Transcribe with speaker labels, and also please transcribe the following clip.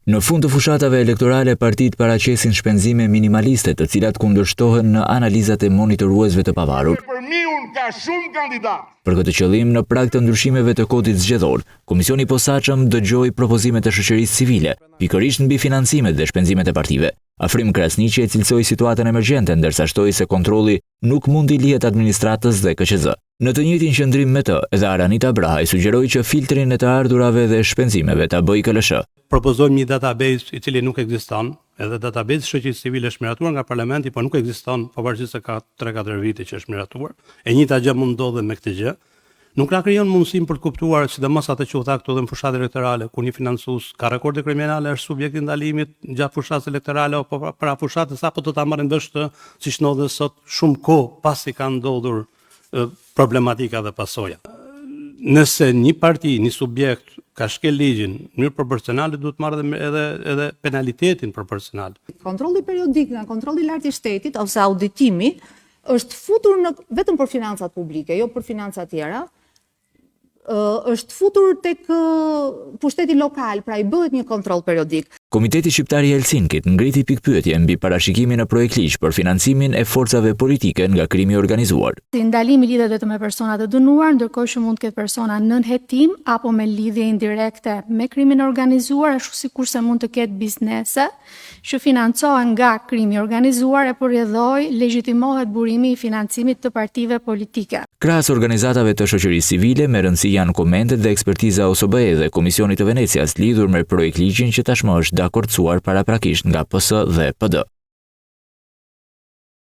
Speaker 1: Në fund të fushatave elektorale, partitë paraqesin shpenzime minimaliste, të cilat kundërshtohen në analizat e monitoruesve të pavarur.
Speaker 2: Për miun ka shumë kandidatë.
Speaker 1: Për këtë qëllim, në prag të ndryshimeve të Kodit Zgjedhor, Komisioni i Posaçëm dëgjoi propozimet e shoqërisë civile, pikërisht mbi financimet dhe shpenzimet e partive. Afrim Krasniqi e cilësoi situatën emergjente, ndërsa shtoi se kontrolli nuk mund t'i lihet administratës dhe KQZ. Në të njëjtin qëndrim me të, edhe Aranita Brahaj sugjeroi që filtrin e të ardhurave dhe shpenzimeve ta bëjë KLSH.
Speaker 3: Propozojmë një database i cili nuk ekziston, edhe database i shoqërisë civile është miratuar nga parlamenti, por nuk ekziston, pavarësisht se ka 3-4 vite që është miratuar. E njëjta gjë mund ndodhë me këtë gjë. Nuk na krijon mundësinë për të kuptuar, sidomos atë që u tha këtu dhe në fushatë elektorale, kur një financues ka rekorde kriminale, është subjekt i ndalimit gjatë fushatës elektorale apo para fushatës, apo do ta marrim vesh këtë, siç ndodh sot, shumë kohë pasi ka ndodhur problematika dhe pasoja. Nëse një parti, një subjekt ka shkel ligjin në mënyrë proporcionale, duhet të marrë edhe edhe edhe penalitetin proporcional.
Speaker 4: Kontrolli periodik nga Kontrolli i Lartë i Shtetit ose auditimi është futur në vetëm për financat publike, jo për financat tjera, është futur tek pushteti lokal, pra i bëhet një kontroll periodik.
Speaker 1: Komiteti Shqiptar i Helsinkit ngriti pikëpyetje mbi parashikimin në projektligj për financimin e forcave politike nga krimi i organizuar.
Speaker 5: Ndalimi lidhet vetëm me persona të dënuar, ndërkohë që mund të ketë persona nën hetim apo me lidhje indirekte me krimin e organizuar, ashtu sikurse mund të ketë biznese që financohen nga krimi i organizuar e për rrjedhojë legjitimohet burimi i financimit të partive politike.
Speaker 1: Krahas organizatave të shoqërisë civile, me rëndësi janë komentet dhe ekspertiza e OSBE dhe Komisionit të Venecias lidhur me projektligjin që tashmë është dakordësuar paraprakisht nga PS dhe PD.